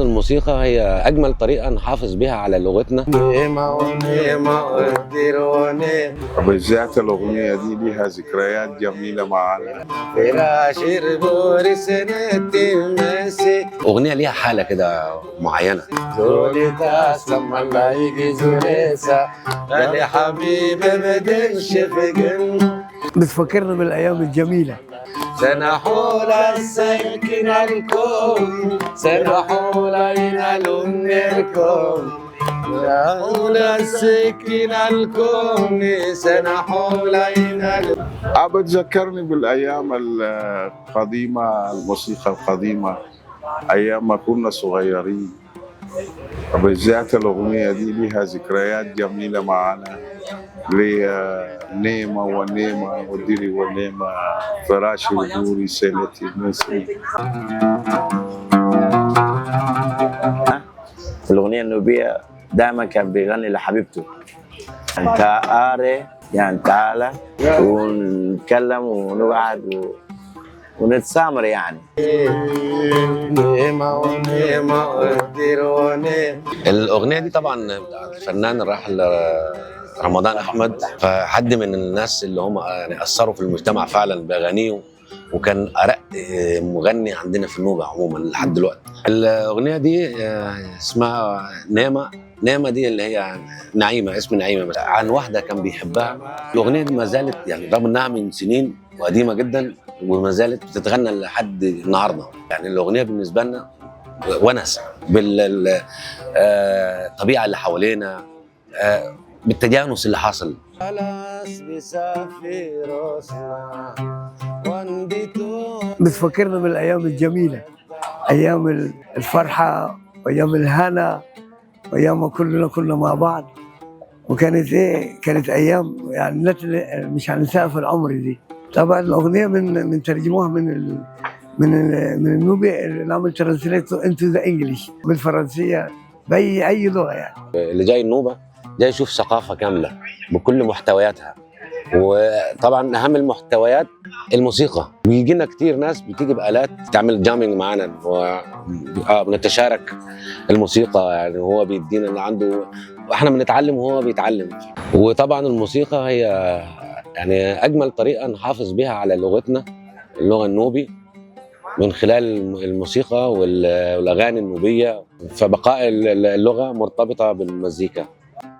الموسيقى هي أجمل طريقة نحافظ بها على لغتنا. بالذات الأغنية دي ليها ذكريات جميلة معانا. أغنية ليها حالة كده معينة. بتفكرنا بالأيام الجميلة. سنحول السكن الكون، سنحول الكون، سنحول السكن الكون، سنحول. بتذكرني بالأيام القديمة، الموسيقى القديمة، أيام ما كنا صغيرين. بالذات الأغنية دي ليها ذكريات جميلة معانا، لنيمة ونيمة وديري ونيمة، فراشي ودوري سنتي نسي. الأغنية النوبية دائما كان بيغني لحبيبته، انت آري يعني تعالى، ونتكلم ونقعد ونتسامر يعني. الأغنية دي طبعا بتاعت الفنان الراحل رمضان أحمد، فحد من الناس اللي هم يعني أثروا في المجتمع فعلا بأغانيهم، وكان أرق مغني عندنا في النوبة عموما لحد دلوقتي. الأغنية دي اسمها نيمة. نيمة دي اللي هي نعيمة، اسم نعيمة، عن واحدة كان بيحبها. الأغنية دي ما زالت يعني رغم إنها من سنين وقديمة جدا وما زالت بتتغنى لحد النهارده. يعني الأغنية بالنسبة لنا ونس بالطبيعة اللي حوالينا، بالتجانس اللي حصل. بتفكرنا بالأيام الجميلة، أيام الفرحة وأيام الهنا وأيام ما كلنا كنا مع بعض، وكانت إيه، كانت أيام يعني مش هننساها في العمر دي. طبعا الأغنية من ترجموها من النوبي، نعمل translate into the English، بالفرنسية، بأي لغة يعني. اللي جاي النوبة جاي يشوف ثقافة كاملة بكل محتوياتها، وطبعا اهم المحتويات الموسيقى. بيجي لنا كتير ناس بتيجي بآلات تعمل jamming معانا، بنتشارك الموسيقى، يعني هو بيدينا اللي عنده واحنا بنتعلم وهو بيتعلم. وطبعا الموسيقى هي يعني اجمل طريقه نحافظ بها على لغتنا، اللغة النوبي، من خلال الموسيقى والاغاني النوبيه، فبقاء اللغة مرتبطة بالمزيكا.